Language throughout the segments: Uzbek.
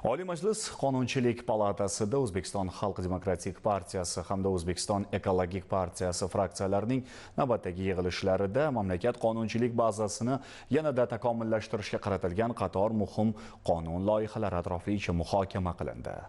Oliy Majlis Qonunchilik palatasida O'zbekiston Xalq Demokratik Partiyasi hamda O'zbekiston Ekologik Partiyasi fraksiyalarining navbatdagi yig'ilishlarida mamlakat qonunchilik bazasini yanada takomillashtirishga qaratilgan qator muhim qonun loyihalari atroflicha muhokama qilindi.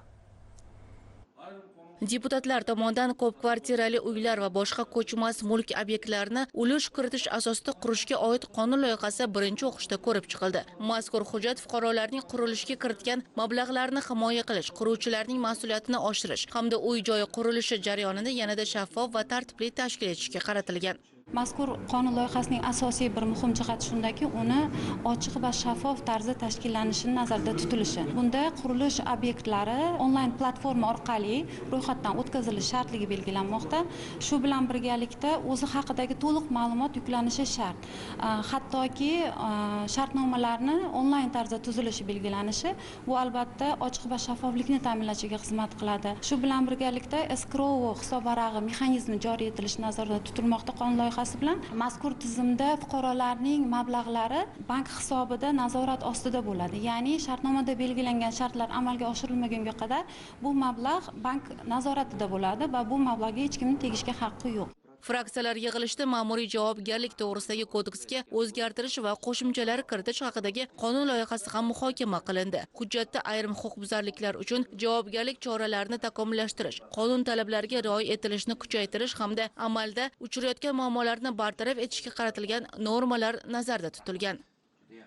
Deputatlar tomonidan ko'p kvartirali uylar va boshqa ko'chmas mulk obyektlarini ulush kiritish asosida qurishga oid qonun loyihasi birinchi o'qishda ko'rib chiqildi. Mazkur hujjat fuqarolarning qurilishga kiritgan mablag'larini himoya qilish, quruvchilarning mas'uliyatini oshirish hamda uy-joy qurilishi jarayonini yanada shaffof va tartibli tashkil etishga qaratilgan. Mazkur qonun loyihasining asosiy bir muhim jihati shundaki, uni ochiq va shaffof tarzda tashkillanishi nazarda tutilishi. Bunda qurilish obyektlari onlayn platforma orqali ro'yxatdan o'tkazilishi shartligi belgilanmoqda. Shu bilan birgalikda o'zi haqidagi to'liq ma'lumot yuklanishi shart. Hattoki shartnomalarni onlayn tarzda tuzilishi belgilanishi, bu albatta ochiq va shaffoflikni ta'minlashiga xizmat qiladi. Shu bilan birgalikda escrow hisob varag'i mexanizmi joriy etilishi nazarda tutilmoqda qonun loyihasi bilan. Mazkur tizimda fuqarolarning mablag'lari bank hisobida nazorat ostida bo'ladi. Ya'ni shartnomada belgilangan shartlar amalga oshirilmagunga qadar bu mablag' bank nazoratida bo'ladi va bu mablag'ga hech kimning tegishga haqqi yo'q. Fraksiyalar yig'ilishida ma'muriy javobgarlik to'g'risidagi kodeksga o'zgartirish va qo'shimchalar kiritish haqidagi qonun loyihasi ham muhokama qilindi. Hujjatda ayrim huquqbuzarliklar uchun javobgarlik choralarini takomillashtirish, qonun talablariga rioya etilishini kuchaytirish hamda amalda uchrayotgan muammolarni bartaraf etishga qaratilgan normalar nazarda tutilgan.